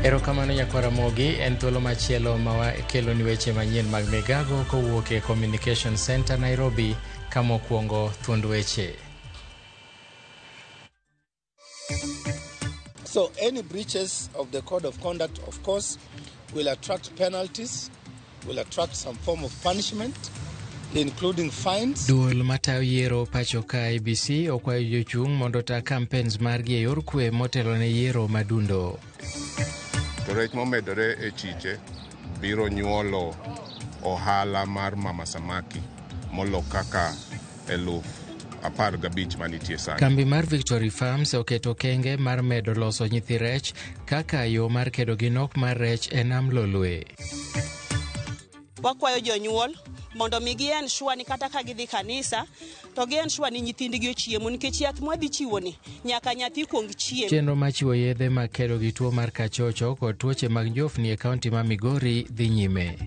Erokamano nyakwara Mogi, en thuolo machielo ma wakeloni weche manyien mag migago kowuok e Communication Center Nairobi, kama okwongo thuond weche. So any breaches of the code of conduct, of course, will attract penalties, will attract some form of punishment, including fines. Duol matayo yiero pacho ka IEBC okwayo jochung' mondo ota campaigns margi e yor kwe motelo ne yiero madundo. To rech momedore e chiche biro nyuolo ohala mar mama samaki molo kaka 15,000 manitie sani. Kambi mar Victory Farms oketo okenge mar medo loso nyithi rech kaka yo mar kedo gi nok mar rech e nam Lolwe. Wakwayo jonyuol mondo mi gi ensure ni kata ka gidhi kanisa to gi ensure ni nyithindgi ochiemo nikech yath mwadhi chiwo ni nyaka nyathi kuong chiem. Chenro mar chiwo yedhe mag kedo gi tuo mar kachocho kod tuoche mag njofni e kaunti ma Migori dhi nyime.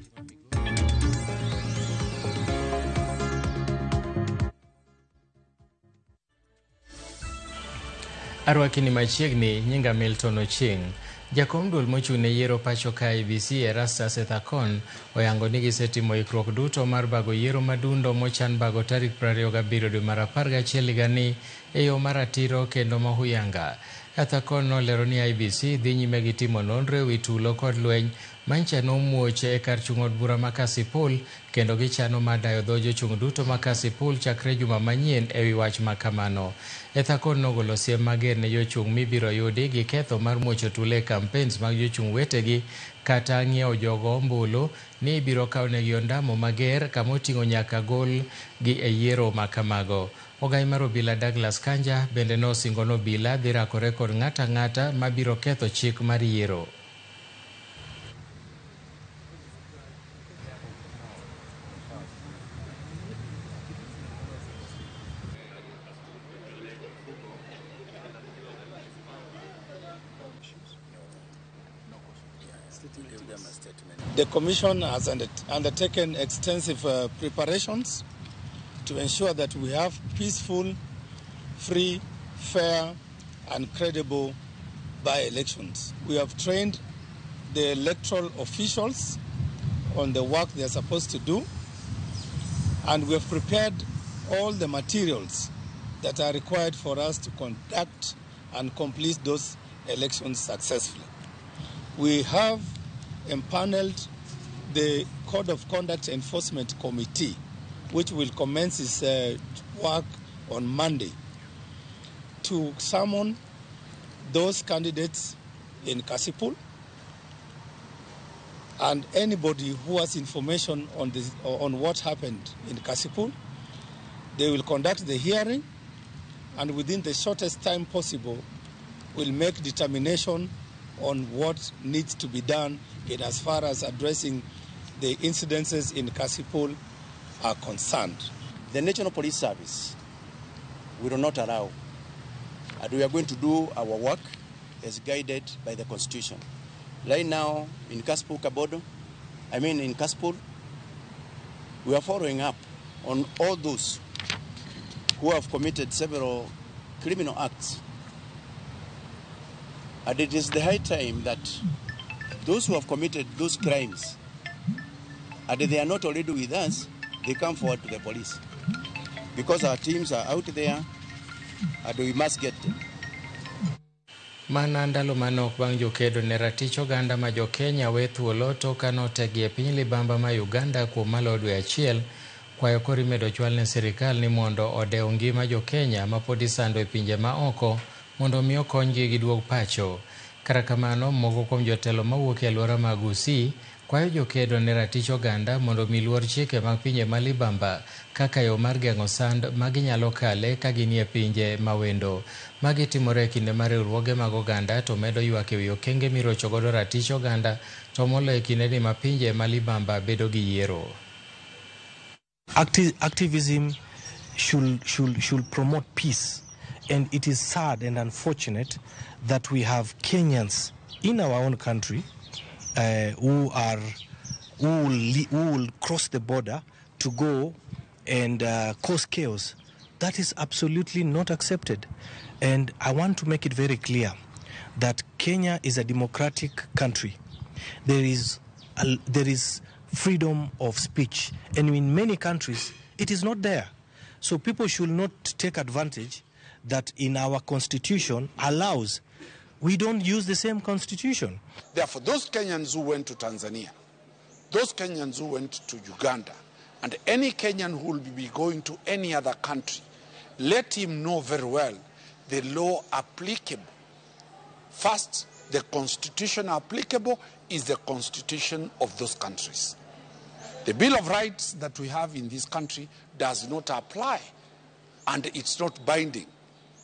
Arwaki ni machiegni, nyinga Milton Ochieng'. Jakom duol mochung' ne yiero pacho ka IEBC Erastus Ethakon oyango ni gisetimo ikruok duto mar bago yiero madundo mochan bago tarik 27 dwe mar 11 higani e yo maratiro kendo mahuyanga. Ethakon nolero ni IEBC dhi nyime gi timo nonro ewi tulo kod lweny mancha nomuoch e kar chung' od bura ma Kasipul kendo gichano mar dayo dho jochung' duto ma Kasipul chakre juma manyien ewi wach ma kamano. Ethakon nogolo siem mager ne jochung' mibiro yudi gi ketho mar muocho tulo e campaigns mag jochung' wetegi kata ng'iewo jogo ombulu ni ibiro kawnegi ondamo mager kama oting'o nyaka gol gi e yiero ma kamago. Ogai mar obila Douglas Kanja bende nosingo ni obila dhi rakore kod ng'ato ang'ata mabiro ketho chik mar yiero. The Commission has undertaken extensive preparations to ensure that we have peaceful, free, fair, and credible by-elections. We have trained the electoral officials on the work they are supposed to do, and we have prepared all the materials that are required for us to conduct and complete those elections successfully. We have empaneled the Code of Conduct Enforcement Committee, which will commence its work on Monday, to summon those candidates in Kasipul and anybody who has information on this, on what happened in Kasipul. They will conduct the hearing, and within the shortest time possible, will make determination on what needs to be done in as far as addressing the incidences in Kasipul are concerned. The National Police Service will not allow, and we are going to do our work as guided by the Constitution. Right now in Kasipul Kabodo, I mean in Kasipul, we are following up on all those who have committed several criminal acts. And it is the high time that those who have committed those crimes, and they are not already with us, they come forward to the police. Because our teams are out there, and we must get them. Mana ndalo manok bang' jokedo ne ratich oganda ma jo-Kenya we thuolo tok ka notegi e piny libamba ma Uganda kuom maloyo dwe achiel, kwayo koro imedo chwal ne sirikal ni mondo odew ngima jo-Kenya mapod isando e pinje ma oko mondo omi okonygi giduog pacho. Kata kamano, moko kuom jotelo mawuok e alwora mag Gusii kwayo jokedo ne ratich oganda mondo omi luor chike mag pinje ma libamba kaka yo mar geng'o sand ma ginyalo kale ka ginie pinje mawendo. Magi timore e kinde ma riwruoge mag oganda to medo ywak ewi okenge mirocho godo ratich oganda to moloyo e kindeni ma pinje ma libamba bedo gi yiero. Activism should promote peace, and it is sad and unfortunate that we have Kenyans in our own country who will cross the border to go and cause chaos. That is absolutely not accepted. And I want to make it very clear that Kenya is a democratic country. There is freedom of speech, and in many countries it is not there. So people should not take advantage that in our constitution allows. We don't use the same constitution. Therefore, those Kenyans who went to Tanzania, those Kenyans who went to Uganda, and any Kenyan who will be going to any other country, let him know very well the law applicable. First, the constitution applicable is the constitution of those countries. The Bill of Rights that we have in this country does not apply, and it's not binding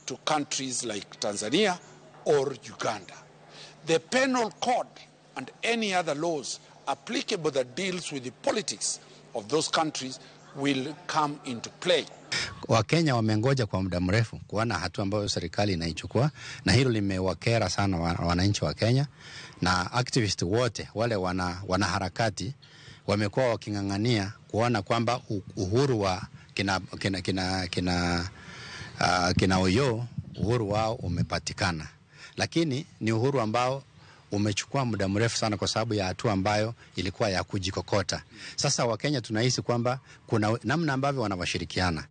to countries like Tanzania or Uganda. The Penal Code and any other laws applicable that deals with the politics of those countries will come into play. Wakenya wamengoja kwa muda mrefu kuona hatua ambayo serikali inaichukua, na hilo limewakera sana wananchi wa Kenya, na activist wote wale wanaharakati wamekuwa waking'ang'ania kuona kwamba uhuru wa kina Oyoo, uhuru wao umepatikana. Lakini ni uhuru ambao umechukua muda mrefu sana kwa sababu ya hatua ambayo ilikuwa ya kujikokota. Sasa Wakenya tunahisi kwamba kuna namna ambavyo wanawashirikiana.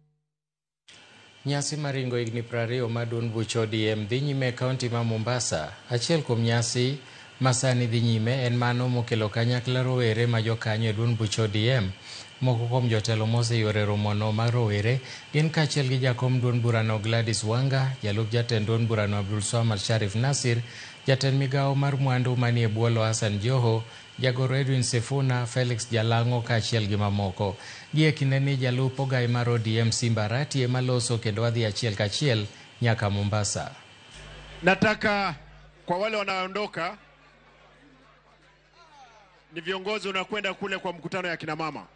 Nyasi maringo higni 20 mar duond buch ODM dhi nyime e kaunti ma Mombasa. Achiel kuom nyasi masani dhi nyime en mano mokelo kanyakla rowere ma jokanyo e duond buch ODM. Moko kuom jotelo moseyuoro romono mar rowere gin kaachiel gi jakom duond burano Gladys Wanga, jalup jatend duond burano Abdul Swamad Sharif Nasir, jatend migawo mar mwandu manie bwo Hassan Joho, jagoro Edwin Sifuna, Felix Jalang'o kaachiel gi mamoko. Gie kindeni jalup ogai mar ODM Simba Arati ema loso kendo wadhi achiel kachiel nyaka Mombasa. Nataka kwa wale wanaondoka ni viongozi unakwenda kule kwa mkutano ya kina mama.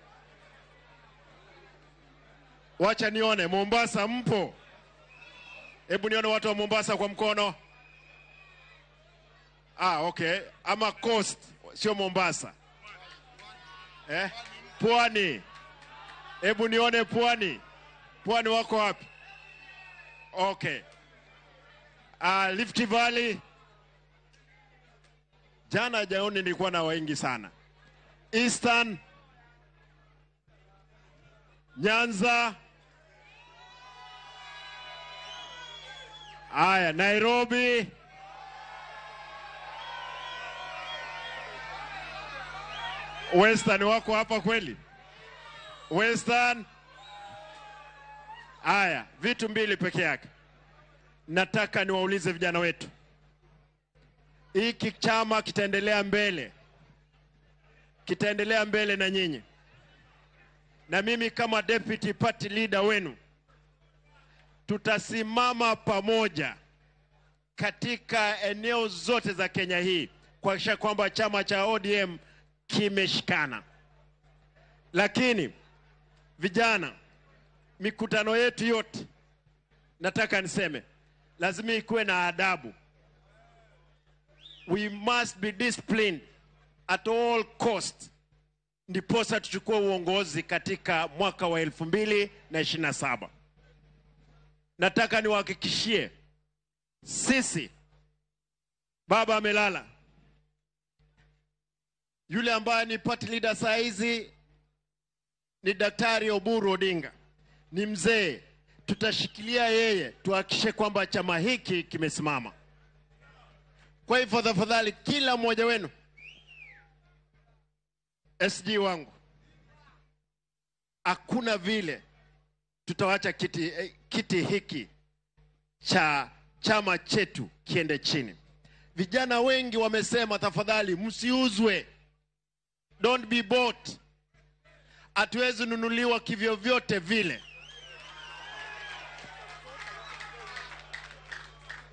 Wacha nione Mombasa mpo. Hebu nione watu wa Mombasa kwa mkono. Ah, okay. Ama Coast, sio Mombasa. Pwani. Hebu nione Pwani. Pwani wako wapi? Okay. Rift Valley. Jana jaoni nilikuwa na wengi sana. Eastern, Nyanza, aya, Nairobi, Western wako hapa kweli? Western. Aya, vitu mbili peke yake. Nataka niwaulize vijana wetu. Hiki chama kitaendelea mbele. Kitaendelea mbele na nyinyi. Na mimi kama deputy party leader wenu, tutasimama pamoja katika eneo zote za Kenya hii kuhakikisha kwamba chama cha ODM kimeshikana. Lakini vijana, mikutano yetu yote, nataka niseme, lazima ikuwe na adabu. We must be disciplined at all cost. Ndiposa tuchukue uongozi katika mwaka wa 2027. Nataka niwahakikishie, sisi, baba amelala. Yule ambaye ni party leader saa hizi ni Daktari Oburu Odinga. Ni mzee. Tutashikilia yeye, tuhakikishe kwamba chama hiki kimesimama. Kwa hivyo tafadhali kila mmoja wenu, SG wangu, hakuna vile tutawacha kiti hiki cha chama chetu kiende chini. Vijana wengi wamesema tafadhali msiuzwe. Don't be bought. Hatuwezi nunuliwa kivyo vyote vile.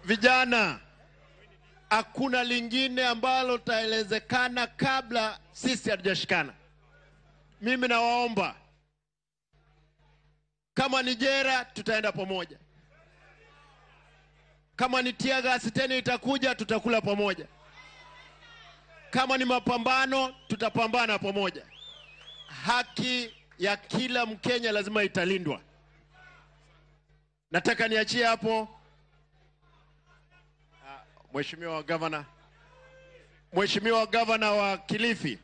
Vijana, hakuna lingine ambalo taelezekana kabla sisi hatujashikana. Mimi nawaomba, kama ni jera tutaenda pamoja. Kama ni tear gas tena itakuja, tutakula pamoja. Kama ni mapambano, tutapambana pamoja. Haki ya kila Mkenya lazima italindwa. Nataka niachie hapo. Mheshimiwa Governor. Mheshimiwa Governor wa Kilifi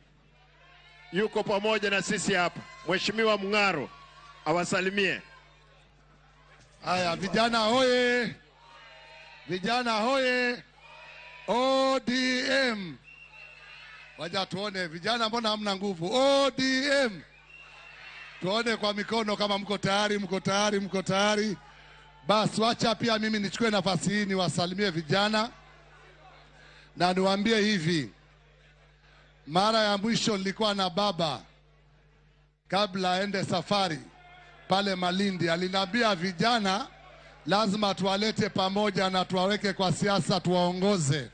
yuko pamoja na sisi hapa. Mheshimiwa Mung'aro awasalimie. Haya, vijana hoye! Vijana hoye! ODM. Waja tuone vijana, mbona hamna nguvu? ODM. Tuone kwa mikono kama mko tayari, mko tayari, mko tayari. Basi wacha pia mimi nichukue nafasi hii niwasalimie vijana na niwaambie hivi. Mara ya mwisho nilikuwa na baba kabla aende safari pale Malindi, aliniambia vijana lazima tuwalete pamoja na tuwaweke kwa siasa, tuwaongoze.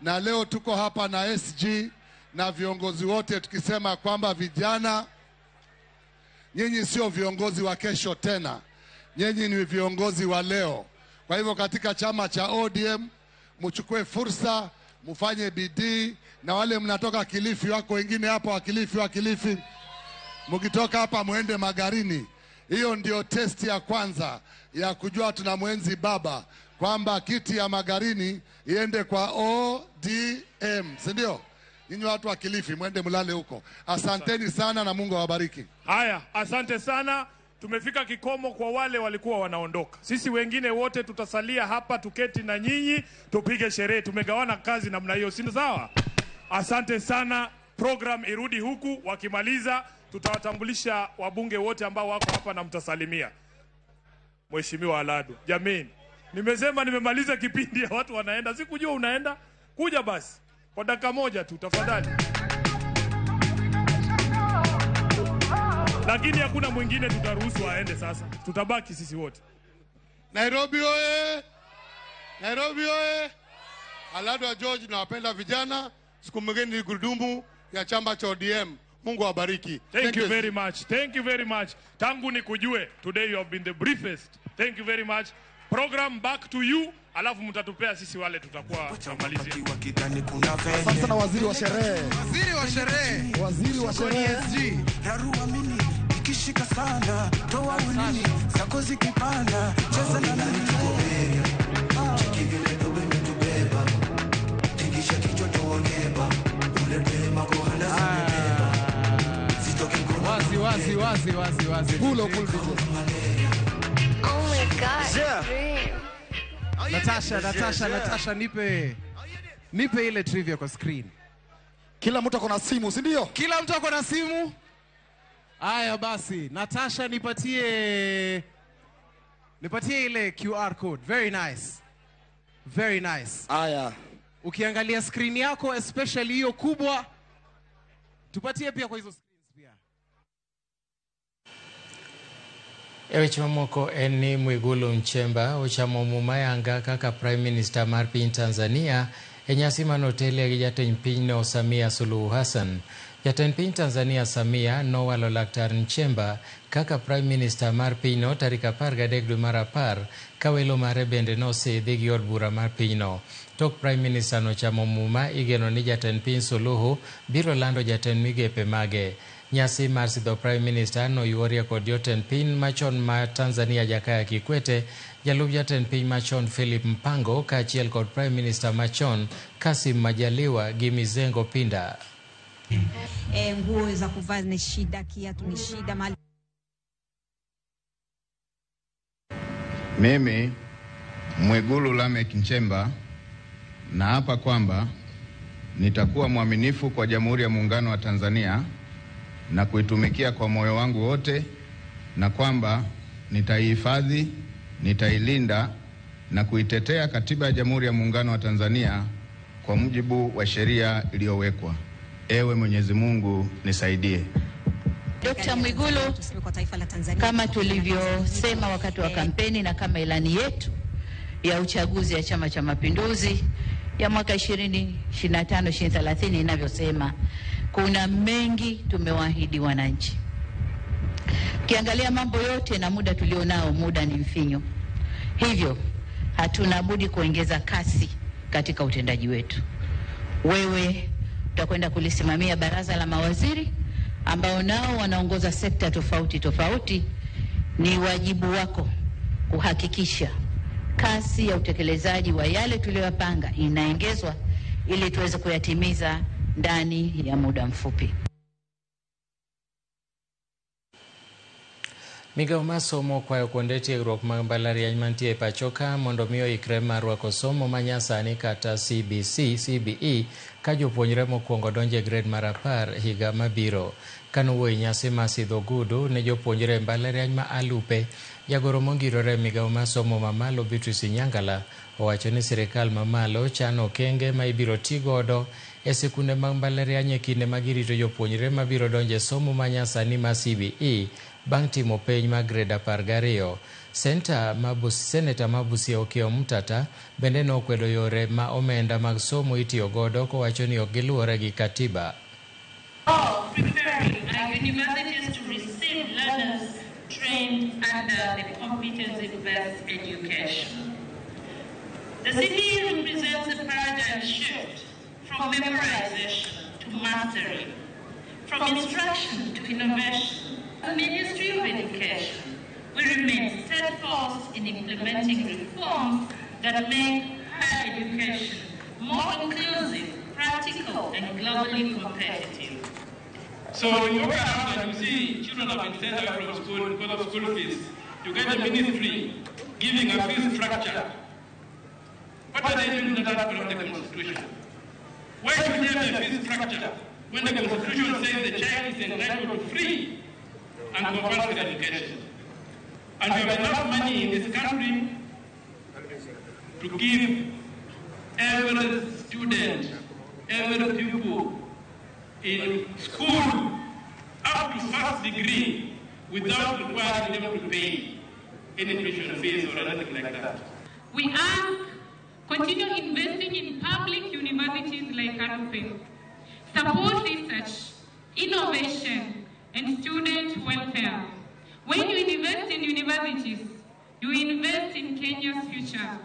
Na leo tuko hapa na SG na viongozi wote tukisema kwamba vijana, nyinyi sio viongozi wa kesho tena, nyinyi ni viongozi wa leo. Kwa hivyo katika chama cha ODM mchukue fursa, mfanye bidii, na wale mnatoka Kilifi, wako wengine hapa wa Kilifi, wa Kilifi, mkitoka hapa muende Magarini. Hiyo ndio testi ya kwanza ya kujua tunamwenzi baba, kwamba kiti ya Magarini iende kwa ODM, si ndio? Nyinyi watu wa Kilifi mwende mlale huko. Asanteni sana na Mungu awabariki. Haya, asante sana. Tumefika kikomo kwa wale walikuwa wanaondoka. Sisi wengine wote tutasalia hapa tuketi na nyinyi tupige sherehe. Tumegawana kazi namna hiyo, si sawa? Asante sana. Program irudi huku, wakimaliza tutawatambulisha wabunge wote ambao wako hapa na mtasalimia. Mheshimiwa Aladu, jamani, nimesema nimemaliza kipindi ya watu wanaenda, sikujua unaenda. Kuja basi kwa dakika moja tu tafadhali. Lakini hakuna mwingine tutaruhusu aende sasa. Tutabaki sisi wote. Nairobi oye! Nairobi oye! Aladwa George, nawapenda vijana. Siku mwingine ni gurudumu ya chama cha ODM. Mungu awabariki. Thank you very much. Thank you very much. Tangu nikujue, today you have been the briefest. Thank you very much. Program back to you. Alafu mtatupea sisi wale tutakuwa tunamalizia. Asante sana waziri wa sherehe. Waziri wa sherehe. Waziri wa sherehe. Rarua mimi ikishika sana, toa ulimi zako zikipanda, cheza na mimi tuko area. Cheki vile dobe imetubeba. Tingisha kichwa tuongeba. Ulete makohana zimebeba. Zitoke mkono. Wazi wazi wazi wazi wazi. Pulo pulo. Oh my God. Yeah. Natasha, Natasha, Natasha, nipe ile trivia kwa screen. Kila mtu ako na simu, si ndio? Kila mtu ako na simu. Aya basi, Natasha nipatie ile QR code. Very nice. Very nice. Aya. Ukiangalia screen yako especially hiyo kubwa, tupatie pia kwa hizo screens pia. Eweche mamoko en ni Mwigulu Nchemba ochamo muma yanga kaka Prime Minister mar piny Tanzania e nyasi manotelie gi jatend pinyno Samia Suluhu Hassan. Jatend piny Tanzania Samia nowalo Laktar Nchemba kaka Prime Minister mar pinyno tarik 13 dwe mar 10 ka welo mare bende nosidhi gi od bura mar pinyno. Tok Prime Minister nochamo muma, igeno ni jatend piny Suluhu biro lando jatend migepe mage. Nyasi mar sidho Prime Minister noyuorie kod jotend piny machon ma Tanzania Jakaya Kikwete, jalup jatend piny machon Philip Mpango kaachiel kod Prime Minister machon Kassim Majaliwa gi Mizengo Pinda. Nguo za kuvaa ni shida, kiatu ni shida, mali. Mimi Mwigulu Lameck Nchemba naapa kwamba nitakuwa mwaminifu kwa Jamhuri ya Muungano wa Tanzania na kuitumikia kwa moyo wangu wote, na kwamba nitaihifadhi, nitailinda na kuitetea Katiba ya Jamhuri ya Muungano wa Tanzania kwa mujibu wa sheria iliyowekwa. Ewe Mwenyezi Mungu nisaidie. Dr. Mwigulu, kama tulivyosema wakati wa kampeni na kama ilani yetu ya uchaguzi ya Chama cha Mapinduzi ya mwaka 2025 2030 inavyosema, kuna mengi tumewaahidi wananchi. Ukiangalia mambo yote na muda tulionao, muda ni mfinyo. Hivyo hatuna budi kuongeza kasi katika utendaji wetu. Wewe utakwenda kulisimamia baraza la mawaziri ambao nao wanaongoza sekta tofauti tofauti. Ni wajibu wako kuhakikisha kasi ya utekelezaji wa yale tuliyopanga inaongezwa ili tuweze kuyatimiza ndani ya muda mfupi. Migawo mar somo okwayo kuonde tiegruok mag mbalariany mantie e pacho ka mondo mi oikre mar rwako somo manyasani kata CBC, CBE ka jopuonjre mokwongo donjo e grade mar 10 higa mabiro. Kanowuoyo e nyasi mar sidho ogudu ne jopuonjre e mbalariany ma Alupe, jagoro mongirore e migawo mar somo mamalo Beatrice Inyangala owacho ni sirikal mamalo chano okenge ma ibiro ti godo e sikunde mag mbalariany e kinde ma girito jopuonjre mabiro donjo e somo manyasani mar CBE bang' timo penj mar grade 12. Seneta ma Busia Okiya Omtatah bende nokwedo yore ma omenda mag somo itiyo godo kowacho ni ok giluwore gi katiba. Preparing our universities to receive learners trained under the competency-based education. The CBE represents a paradigm shift from memorization to mastery, from instruction to innovation. The Ministry of Education will remain steadfast in implementing reforms that make higher education more inclusive, practical, and globally competitive. So when you look around and you see children have been sent away from school because of school fees, you get the ministry giving a fee structure. What are they doing that from the Constitution? Why should they have a fee structure when the Constitution says the child is entitled to free and compulsory education? And we have enough money in this country to give every student, every pupil in school up to first degree without requiring them to pay any tuition fees or anything like that. We ask, continue investing in public universities like Alupe. Support research, innovation, and student welfare. When you invest in universities, you invest in Kenya's future.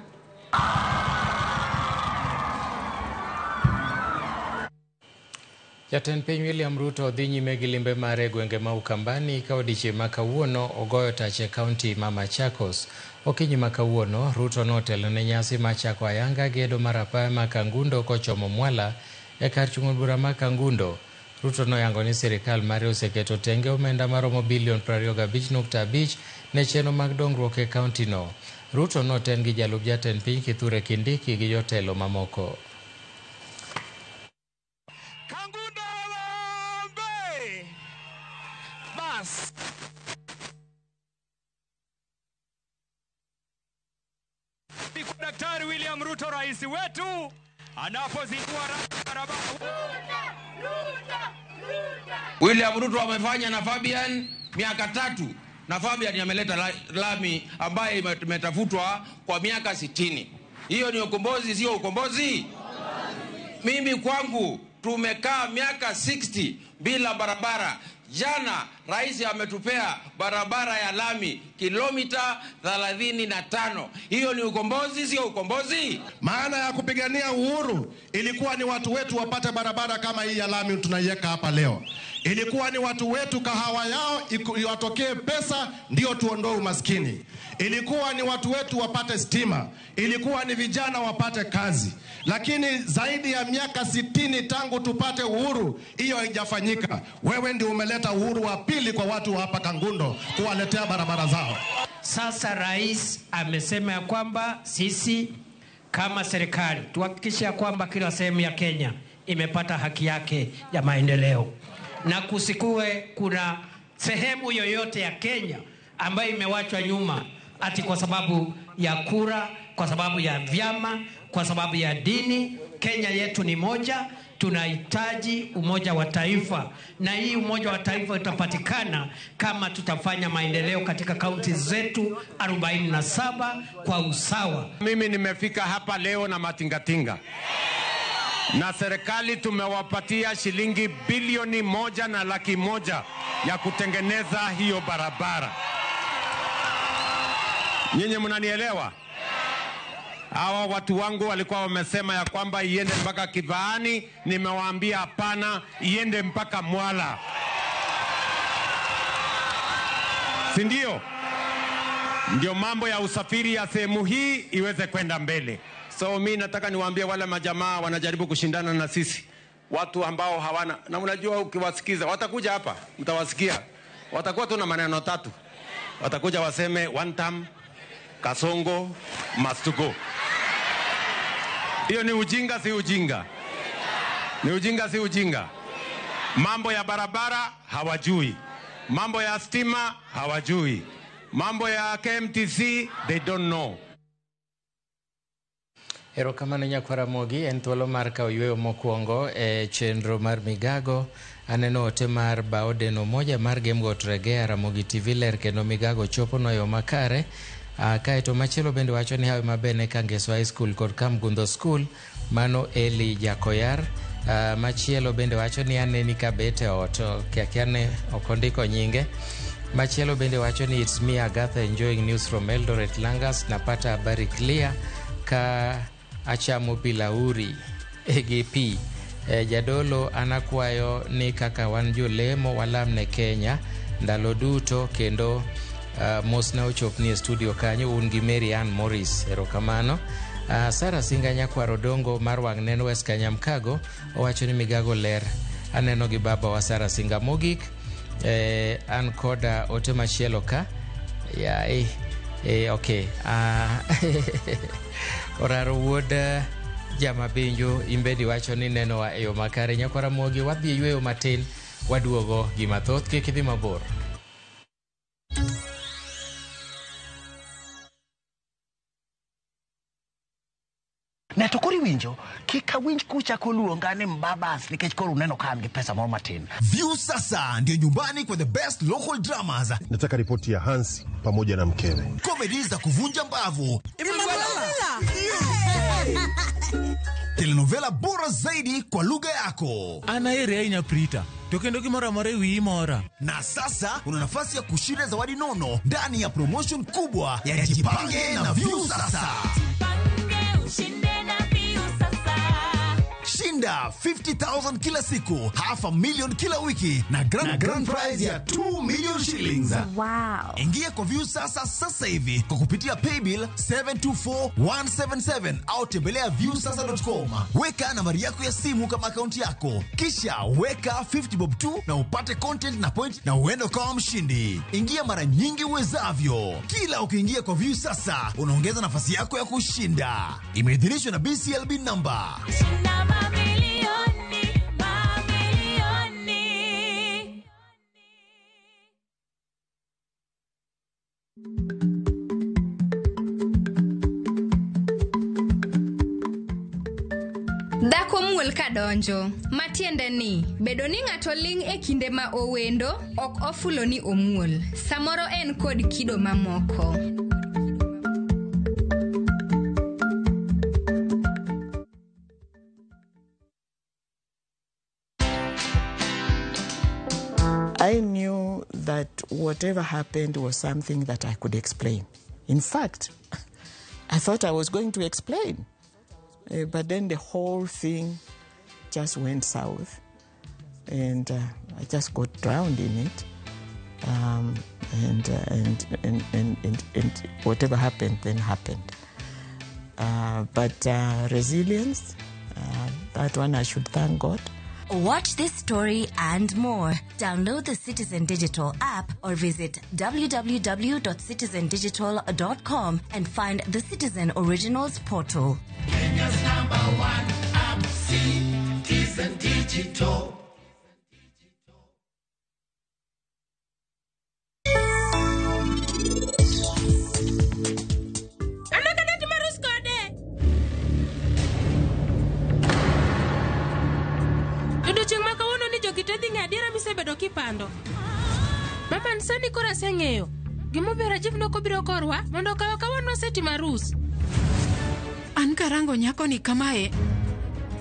Jatend piny William Ruto dhi nyime gi limbe mare e gwenge ma Ukambani ka odiechieng' ma kawuono ogoyo tach e kaunti ma Machakos. Okinyi ma kawuono, Ruto notelo ne nyasi mar chako ayanga gedo mar apaya ma Kangundo kochomo Mwala e kar chung' od bura ma Kangundo. Ruto noyango ni sirikal mare oseketo tenge omenda maromo bilion 25.5 ne chenro mag dongruok e kaunti no. Ruto noten gi jalup jatend piny Kithure Kindiki gi jotelo mamoko. Daktari William Ruto rais wetu anapozindua barabara. William Ruto amefanya na Fabian miaka 3 na Fabian ameleta lami ambaye imetafutwa kwa miaka 60. Hiyo ni ukombozi, sio ukombozi? Mimi kwangu tumekaa miaka 60 bila barabara. Jana rais ametupea barabara ya lami kilomita 35. Hiyo ni ukombozi, sio ukombozi? Maana ya kupigania uhuru ilikuwa ni watu wetu wapate barabara kama hii ya lami tunaiweka hapa leo. Ilikuwa ni watu wetu kahawa yao iwatokee pesa ndio tuondoe umaskini. Ilikuwa ni watu wetu wapate stima. Ilikuwa ni vijana wapate kazi. Lakini zaidi ya miaka 60 tangu tupate uhuru, hiyo haijafanyika. Wewe ndio umeleta uhuru wa pili kwa watu wa hapa Kangundo, kuwaletea barabara zao. Sasa rais amesema ya kwamba sisi kama serikali tuhakikishe ya kwamba kila sehemu ya Kenya imepata haki yake ya maendeleo, na kusikue kuna sehemu yoyote ya Kenya ambayo imewachwa nyuma ati kwa sababu ya kura, kwa sababu ya vyama, kwa sababu ya dini. Kenya yetu ni moja. Tunahitaji umoja wa taifa, na hii umoja wa taifa utapatikana kama tutafanya maendeleo katika kaunti zetu 47 kwa usawa. Mimi nimefika hapa leo na matingatinga, na serikali tumewapatia shilingi bilioni 1,100,000 ya kutengeneza hiyo barabara. Nyinyi mnanielewa? Hawa watu wangu walikuwa wamesema ya kwamba iende mpaka Kivaani, nimewaambia hapana, iende mpaka Mwala. Si ndio? ndio mambo ya usafiri ya sehemu hii iweze kwenda mbele. So mi nataka niwaambie wale majamaa wanajaribu kushindana na sisi, watu ambao hawana, na unajua ukiwasikiza watakuja hapa, mtawasikia, watakuwa tu na maneno tatu, watakuja waseme one term, Kasongo must go. Hiyo ni ujinga, si ujinga? Ni ujinga, si ujinga? Mambo ya barabara hawajui, mambo ya stima hawajui, mambo ya KMTC they don't know. Erokamano nyakwara Ramogi, en thuolo mar kawo yueyo mokwongo e chenro mar Migago. Aneno ote mar Baoden Omoja mar Gemgot Regea, Ramogi TV ler kendo Migago chopo e yo makare. Kaeto machielo bende wacho ni hawi maber ne Kangeso High School kod Kamgundho School, mano Eli Jakoyar. Machielo bende wacho ni aneni kabet e ot, kia ne ok ondiko nyinge. Machielo bende wacho ni it's me Agatha enjoying news from Eldoret Langas, napata habari clear ka achamo pilauri gi pi. Jadolo anakwayo ni kaka wan jolemo walam ne Kenya ndalo duto kendo mosna ochopni e studio kanyo un gi Mary Ann Morris, erokamano. Sara Singa nyakwaro dongo mar wang' neno West Kanyamkago owacho ni Migago ler aneno gi baba wa Sara Singa. Mogik an koda ote machielo ka yae okay. Oraro wuod Jamabinju imbedi wacho ni nenowa e yo makare. Nyakwara Mogi wadhi e yweyo matin waduogo gi mathoth, kik idhi mabor. Ne to koro iwinjo kik awinj kuchako luonga ni mbabas nikech koro uneno ka an gi pesa moro matin. View sasa ndio nyumbani kwa the best local dramas. Nataka ripoti ya Hansi pamoja na mkewe. Comedy za kuvunja mbavu. Telenovela bora zaidi kwa lugha yako. Anaere aina Prita. To kendo gimoro amora e wiyi mora. Na sasa una nafasi ya kushinda zawadi nono ndani ya promotion kubwa ya Jipange na View Sasa. Shinda 50,000 kila siku, 500,000 kila wiki na grand prize ya 2 million shillings. Wow. Ingia kwa View Sasa sasa hivi kwa kupitia paybill 724177 au tembelea viewsasa.com. Weka nambari yako ya simu kama akaunti yako, kisha weka 50 bob tu na upate content na point na uende ukawa mshindi. Ingia mara nyingi uwezavyo. Kila ukiingia kwa View Sasa unaongeza nafasi yako ya kushinda. Imeidhinishwa na BCLB number. Shinda mamilioni, mamilioni. Dhako muol kadonjo, matiende ni bedo ni ng'ato ling' e kinde ma owendo ok ofulo ni omuol. Samoro en kod kido mamoko. I knew that whatever happened was something that I could explain. In fact, I thought I was going to explain. But then the whole thing just went south, and I just got drowned in it. And whatever happened, then happened. But resilience, that one I should thank God. Watch this story and more. Download the Citizen Digital app or visit www.citizendigital.com and find the Citizen Originals portal. Kenya's number one app, Citizen Digital. Kipando. Mama nsani koro aseng'eyo gimomiyo Rajiv nokobiro korwa mondo okaw akawa nosetimo arus. An karango nyakoni kamae,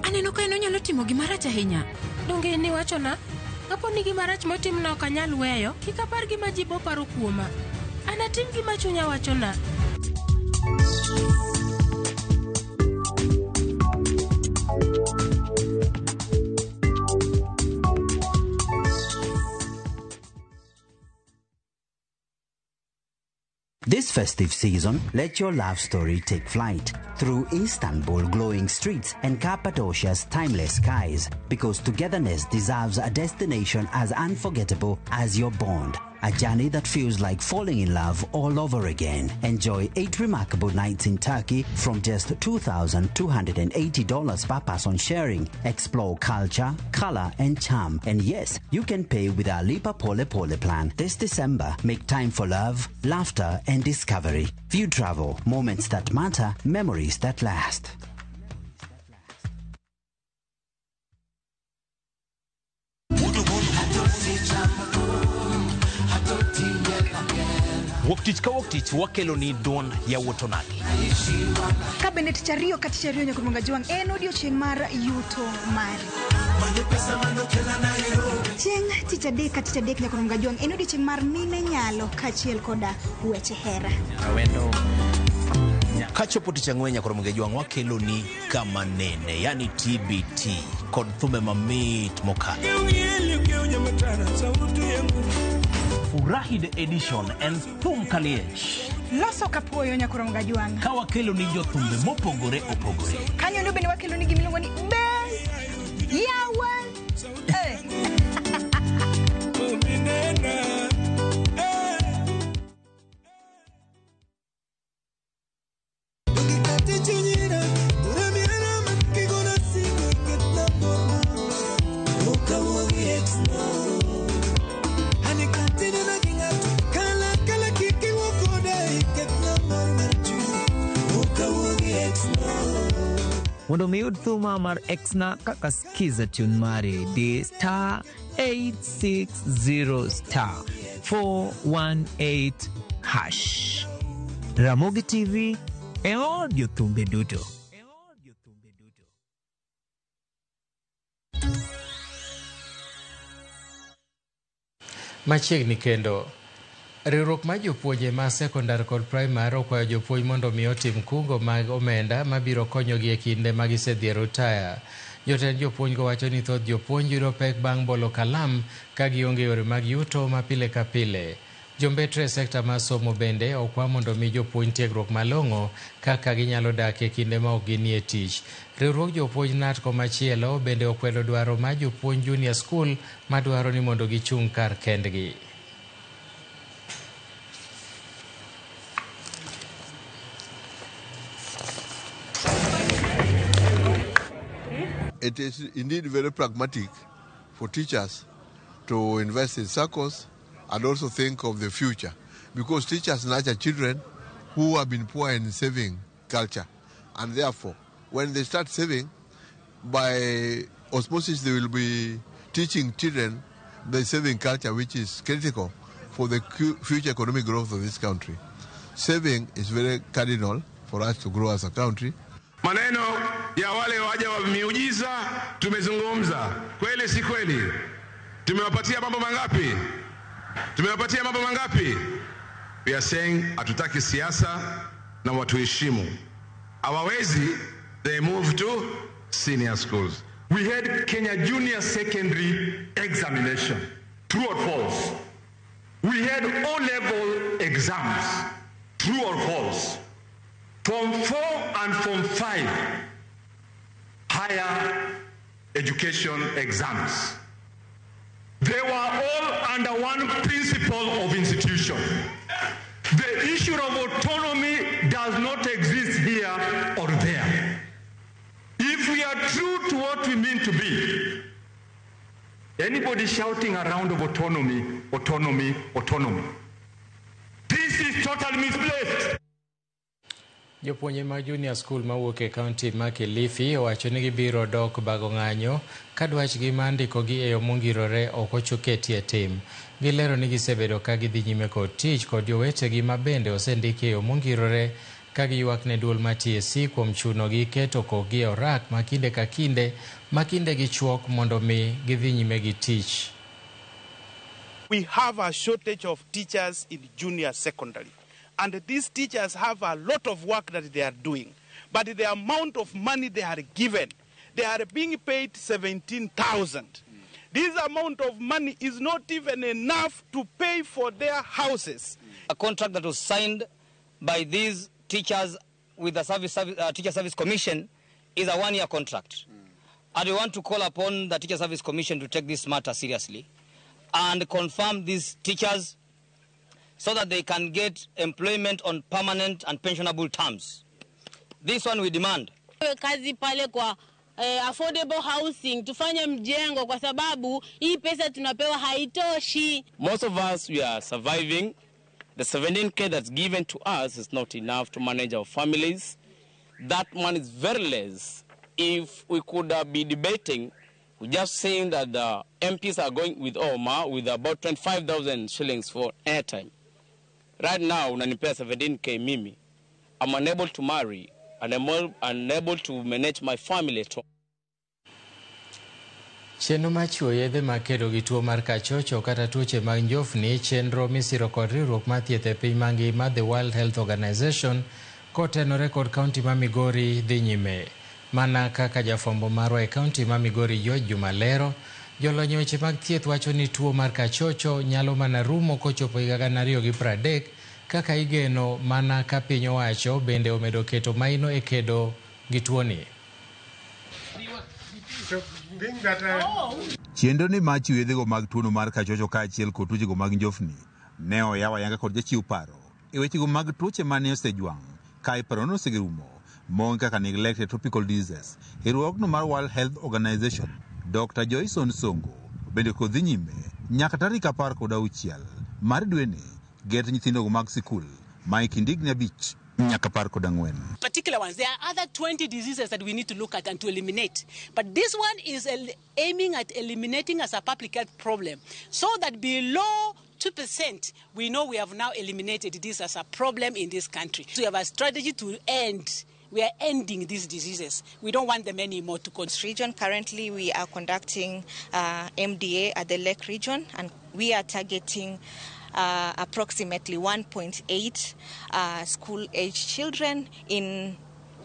aneno ka en onyalo timo gimarach ahinya. Donge in iwachona kapo ni gimarach motimna ok anyal weyo, kik apar gima ji bo paro kuoma. Anatim gima chunya wachona. This festive season, let your love story take flight through Istanbul glowing streets and Cappadocia's timeless skies, because togetherness deserves a destination as unforgettable as your bond. A journey that feels like falling in love all over again. Enjoy 8 remarkable nights in Turkey from just $2,280 per person sharing. Explore culture, color, and charm. And yes, you can pay with our Lipa Pole Pole plan. This December, make time for love, laughter, and discovery. View Travel, moments that matter, memories that last. Wuok tich ka wuok tich wakelo ni duond yawuot onagi. Ka bende tich ariyo ka tich ariyo nyaka Ruonga Jwang' en odiochieng' mar yuto mari. Chieng' tich adek ka tich adek nyaka Ruonga Jwang' en odiochieng' mar mine nyalo kaachiel koda weche hera. Kachopo tich ang'wen nyaka Ruonga Jwang' wakelo ni kama nene, yani TBT kod thumbe mamit mokalo. Furahi the edition and thum kaliech. Loso kapuoyo nyaka Ruonga Jwang'. Ka wakelo ni jothumbe mopogore opogore. Kanyo ndo bende wakelo ni gimiluongo ni be yawa. Mondo mi yud thuma mar Exna kaka skiza tune mari di star 860 star 418 hash. Ramogi TV e od jothumbe duto. Machiegni kendo, riwruok mar jopuonje ma sekondar kod primar okwayo jopuonj mondo mi otim kungo mag omenda mabiro konyogi e kinde ma gisedhi e rutaya. Jotend jopuonjgo wacho ni thoth jopuonj yudo pek bang' bolo kalam ka gionge yore mag yuto ma pile ka pile. Jombetre e sekta mar somo bende okwa mondo mi jopuonj tiegruok malong'o kaka ginyalo dak e kinde ma ok ginie tich. Riwruog jopuonj KNUT komachielo bende okwedo dwaro mar jopuonj junior school madwaro ni mondo gichung' kar kendgi. It is indeed very pragmatic for teachers to invest in SACCOs and also think of the future, because teachers nurture children who have been poor in saving culture, and therefore when they start saving, by osmosis they will be teaching children the saving culture, which is critical for the future economic growth of this country. Saving is very cardinal for us to grow as a country. Maneno ya wale waja wa miujiza tumezungumza, kweli si kweli? Tumewapatia mambo mangapi? Tumewapatia mambo mangapi? We are saying hatutaki siasa na watuheshimu. Hawawezi, they move to senior schools. We had Kenya Junior Secondary Examination, true or false? We had O-level exams, true or false? Form 4 and Form 5, higher education exams. They were all under one principle of institution. The issue of autonomy does not exist here or there. If we are true to what we mean to be, anybody shouting around of autonomy, autonomy, autonomy, this is totally misplaced. Jopuonje mag junior school mawuok e kaunti ma Kilifi owacho ni gibiro dok bago ng'anyo ka dwachgi mar ndikogi e yo mongirore ok ochoketi e tim. Gilero ni gisebedo ka gidhi nyime kod tich kod jowetegi ma bende osendiki e yo mongirore ka giywak ne duol mar TSC kuom chunogi keto kokgi e orak ma kinde ka kinde ma kindegi chuok mondo mi gidhi nyime gi tich. We have a shortage of teachers in junior secondary. And these teachers have a lot of work that they are doing. But the amount of money they are given, they are being paid 17,000. This amount of money is not even enough to pay for their houses. A contract that was signed by these teachers with the Teacher Service Commission is a 1-year contract. And we want to call upon the Teacher Service Commission to take this matter seriously and confirm these teachers so that they can get employment on permanent and pensionable terms. This one we demand. Kazi pale kwa affordable housing, tufanye mjengo kwa sababu hii pesa tunapewa haitoshi. Most of us, we are surviving. The 17K that's given to us is not enough to manage our families. That money is very less. If we could be debating, we're just saying that the MPs are going with Oma with about 25,000 shillings for airtime. Right now, unanipea 17K mimi. I'm unable to marry and I'm unable to manage my family at all. Chenro mar chiwo yedhe mag kedo gi tuo mar kachocho kata tuoche mag njofni, chenro misiro kod riwruok mar thieth e piny mangima The World Health Organization kotenore kod kaunti ma Migori dhi nyime. Mana kaka jafwambo marwa e kaunti ma Migori George Juma lero, jolony e weche mag thieth wacho ni tuo mar kachocho nyalo mana rumo kochopo higa 2030 kaka igeno mana ka piny owacho bende omedo keto maino e kedo gi tuoni. Chenro ni mar chiwo yedhego mag tuono mar kachocho kaachiel kod tuochego mag njofni ne oyaw ayanga kod jachiw paro e wechego mag tuoche mane osejwang' ka iparo ni oserumo monge kaka neglected tropical diseases e riwruogno mar World Health Organization. Dr. Joyson Songo bende kod dhi nyime nyaka tarik 16 mar dweni get nyithindogo mag sikul ma e kind higni 5 nyaka 14. Particular ones. There are other 20 diseases that we need to look at and to eliminate. But this one is aiming at eliminating as a public health problem so that below 2%, we know we have now eliminated this as a problem in this country. So we have a strategy to end. We are ending these diseases. We don't want them anymore to continue. Region. Currently, we are conducting MDA at the Lake region, and we are targeting approximately 1.8 school-age children in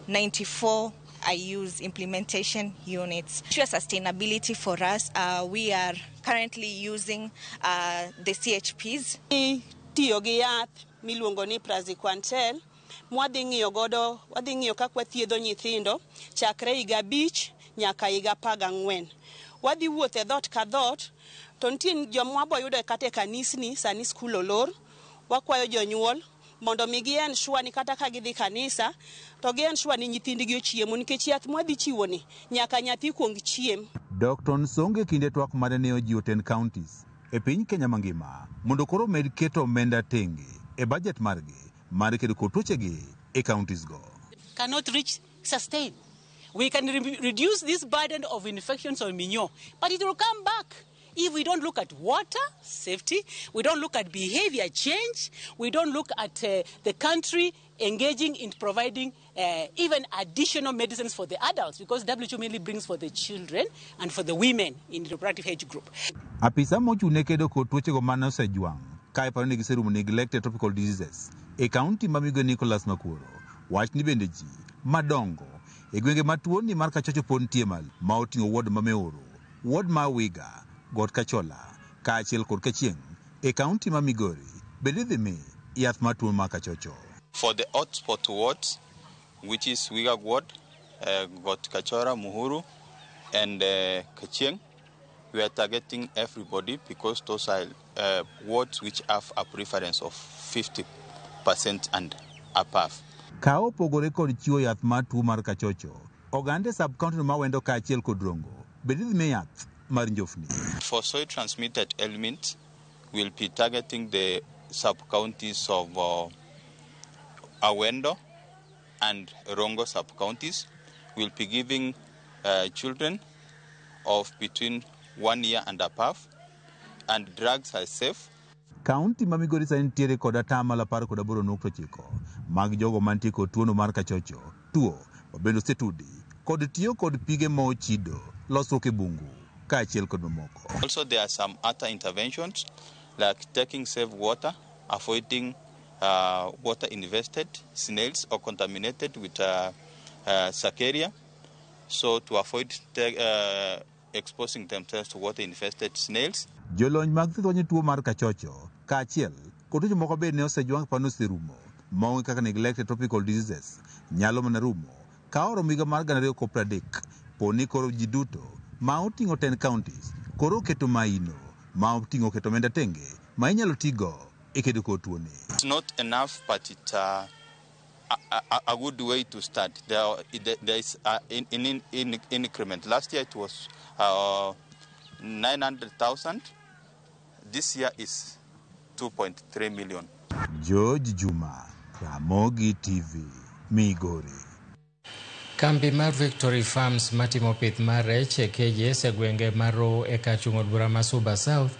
94 IU's implementation units. Sustainability for us, we are currently using the CHPs. Tiyo gi yath miluongo ni Praziquantel, mwadhi ng'iyo godo, wadhi ng'iyo kaka wathiedho nyithindo chakre higa 5 nyaka higa 14. Wadhi wuotho e dhoot ka dhoot, to nitie joma wabo yudo kata e kanisni, sani skul olor, wakwayo jonyuol mondo mi gi ensure ni kata ka gidhi kanisa to gi ensure ni nyithindgi ochiemo nikech yath mwadhi chiwo ni nyaka nyathi kuong chiem. Dr. Nsonge kinde twak mare ne ojiwo 10 counties e piny Kenya mangima mondo koro med keto omenda tenge e budget margi mar kedo kod tuochegi e counties go. Cannot reach sustain. We can reduce this burden of infections on Minyo, but it will come back if we don't look at water safety, we don't look at behavior change, we don't look at the country engaging in providing even additional medicines for the adults, because WHO mainly brings for the children and for the women in the reproductive age group. Apisa mochung' ne kedo kod tuochego mane osejwang' ka iparo ni giserumo neglected tropical diseases e kaunti ma Migori Nicholas Makuoro wach ni bende ji madongo e gwenge ma tuoni mar kachocho pod nitie malo ma oting'o ward ma Meoro, ward ma Wiga, Got Kachola kaachiel kod Kachieng' e kaunti ma Migori bende idhi mi yath mar tuo mar kachocho. For the hotspot wards, which is Wiga Ward, Got Kachora, Muhuru, and Kachieng, we are targeting everybody because those are wards which have a preference of 50% and above. Ka opogore kod chiwo yath mar tuo mar kachocho, oganda e sub-county ma Wendo kaachiel kod Rongo bende idhi mi yath mar njofni. For soil transmitted elements, we'll be targeting the sub-counties of Awendo and Rongo sub-counties. We'll be giving children of between 1 year and above, and drugs are safe. Kaunti ma Migori sani nitiere kod 18.9% mag jogo mantie kod tuono mar kachocho, tuo ma bende osetudi kod tiyo kod pige ma ochido, losruok e bungu kaachiel kod mamoko. Also, there are some other interventions like taking safe water, avoiding water infested snails or contaminated with Sakaria, so to avoid exposing themselves to water infested snails. Jolony mag thieth wacho ni tuo mar kachocho kaachiel kod tuoche moko bende ne osejwang' pano oserumo maong'e kaka neglected tropical diseases nyalo mana rumo ka oromo higa mar 2030 poni koro ji duto ma oting'o 10 counties koro oketo maino ma oting'o keto omenda tenge ma inyalo tigo e kedo kod tuoni. It's not enough, but it's a good way to start. There is in increment. Last year it was 900,000. This year is 2.3 million. George Juma, Ramogi TV, Migori. Kambi mar Victory Farms matimo pith mar rech e KJS e gwenge mar Row e kar chung' od bura ma Suba South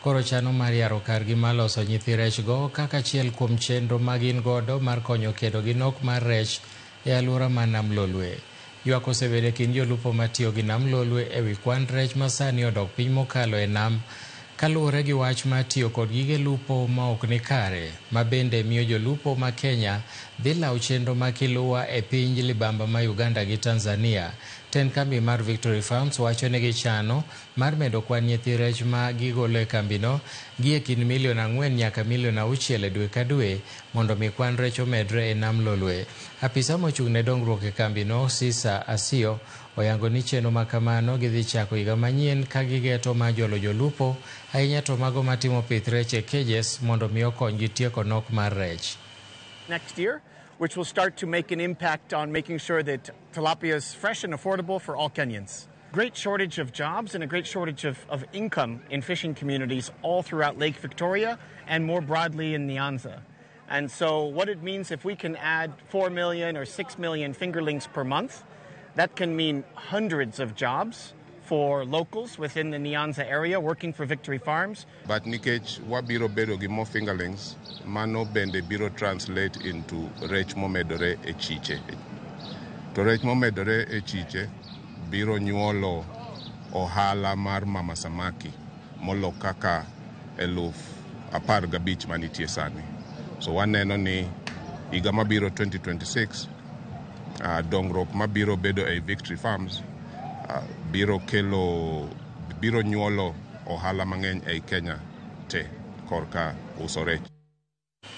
koro chano mar yaro kargi mar loso nyithi rech go kaka achiel kuom chenro ma gin godo mar konyo kedo gi nok mar rech e alwora mar Nam Lolwe. Ywak osebedo e kind jolupo matiyo gi Nam Lolwe e wi kwan rech ma sani odok piny mokalo e nam kaluwore gi wach mar tiyo kod gige lupo ma ok ni kare, ma bende miyo jolupo ma Kenya dhi lawo chenro ma kiluwa e piny libamba ma Uganda gi Tanzania. Tend kambi mar Victory Farms wacho ni gichano mar medo kwan nyithi rech ma gigolo e kambino gi e kind milion 4 nyaka milion 6 e dwe ka dwe mondo mi kwan rech omedre e Nam Lolwe. Apisa mochung' ne dongruok e kambino, Sisa Asio, oyango ni chenro ma kamano gidhi chako higa manyien ka gigeto mar jolo jolupo, ahinya to mago matimo pith rech e cages mondo mi okonygi tieko nok mar rech. Next year, which will start to make an impact on making sure that tilapia is fresh and affordable for all Kenyans. Great shortage of jobs and a great shortage of income in fishing communities all throughout Lake Victoria and more broadly in Nyanza. And so what it means if we can add 4 million or 6 million fingerlings per month, that can mean hundreds of jobs for locals within the Nyanza area working for Victory Farms. But nikech wabiro bedo gi more fingerlings, mano bende biro translate into rech momedore e chiche. To rech momedore e chiche biro nyuolo ohala mar mama samaki molo kaka 15,000 manitie sani. So waneno ni higa mabiro 2026, dongruok mabiro bedo e Victory Farms biro kelo, biro nyuolo ohala mang'eny ei Kenya te korka uso rech.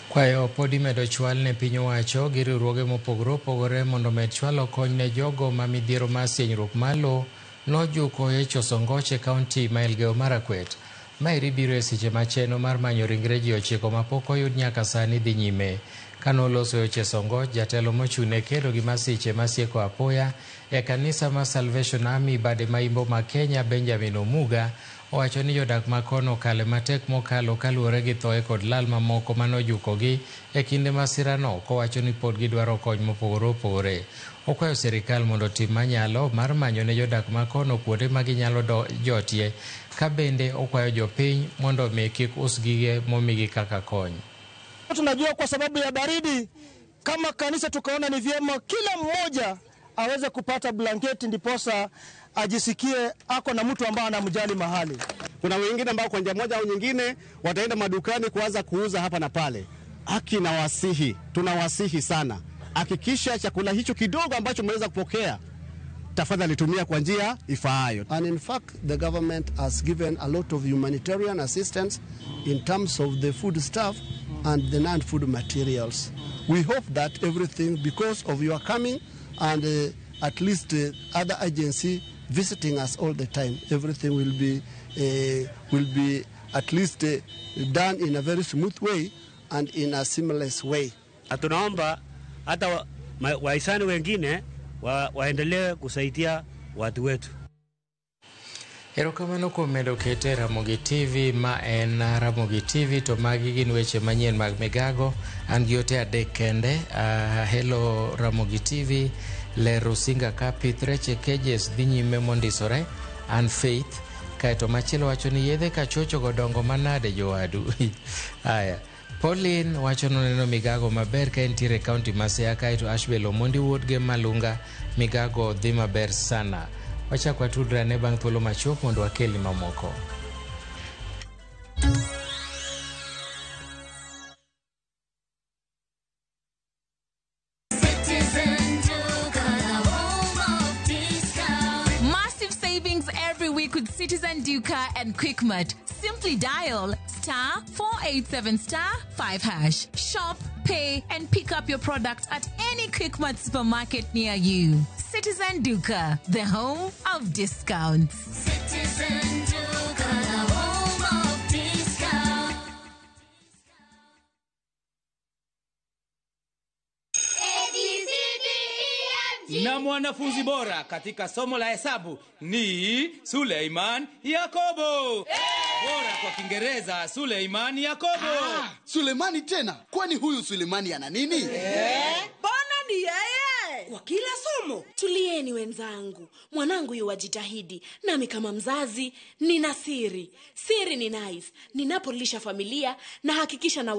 Kwayo pod imedo chwal ne piny owacho gi riwruoge mopogore opogore mondo omed chwalo kony ne jogo ma midhiero mar sienyruok mar lowo nojuko e Chosongoch e kaunti ma Elgeyo Marakwet. Maeri biro e seche ma chenro mar manyo ringre ji 9 mapok oyud nyaka sani dhi nyime. Kanoloso e Chesongoch, jatelo mochung' ne kedo gi masiche masieko apoya e kanisa mar Salvation Army bade maimbo ma Kenya Benjamin Omuga owacho ni jodak ma kono okale matek mokalo kaluwore gi thoe kod lal mamoko manojukogi e kinde masirano, kowacho ni pod gidwaro kony mopogore opogore. Okwayo sirikal mondo otim manyalo mar manyo ne jodak ma kono kuonde ma ginyalo jotie, ka bende okwayo jopiny mondo mi kik us gige momigi kaka kony. Tunajua kwa sababu ya baridi, kama kanisa tukaona ni vyema kila mmoja aweze kupata blanketi ndiposa ajisikie ako na mtu ambaye anamjali mahali. Kuna wengine ambao kwa njia moja au nyingine wataenda madukani kuanza kuuza hapa na pale. Haki na wasihi, tunawasihi sana. Hakikisha chakula hicho kidogo ambacho mmeweza kupokea, tafadhali tumia kwa njia ifaayo. And in fact, the government has given a lot of humanitarian assistance in terms of the food stuff and the non-food materials. We hope that everything, because of your coming and at least other agency visiting us all the time, everything will be at least done in a very smooth way and in a seamless way. Tunaomba hata wahisani wengine waendelee kusaidia watu wetu. Erokamano kuom medo kete Ramogi TV, ma en Ramogi TV to magi gin weche manyien mag Migago. An gi ote adek kende. Hello Ramogi TV, ler Rusinga ka pith rech e cages dhi nyime mondisore. An Faith. Kaeto machielo wacho ni yedhe kachocho go dongo manade jowadu. Aya. Pauline wacho noneno Migago maber ka entiere e kaunti ma Siaya. Kaeto Ashbel Omondi wuod Gem Malunga, Migago dhi maber sana. Wachak watudre ane bang' thuolo machuok mondo wakelni mamoko. Massive savings every week with Citizen Duka and Quickmart. Simply dial *487*5#. Shop, pay, and pick up your product at any Quickmart supermarket near you. Citizen Duka, the home of discounts. Citizen Duka, the home of discounts. Na mwanafunzi bora katika somo la hesabu ni Suleiman Yakobo. Bora kwa Kiingereza Suleiman Yakobo. Sulemani tena? Kwani huyu Sulemani ana nini? Mbona ni yeye? Kwa kila somo. Tulieni wenzangu, mwanangu yuwajitahidi, nami kama mzazi nina siri. Siri ni nice. Ninapolisha familia na hakikisha na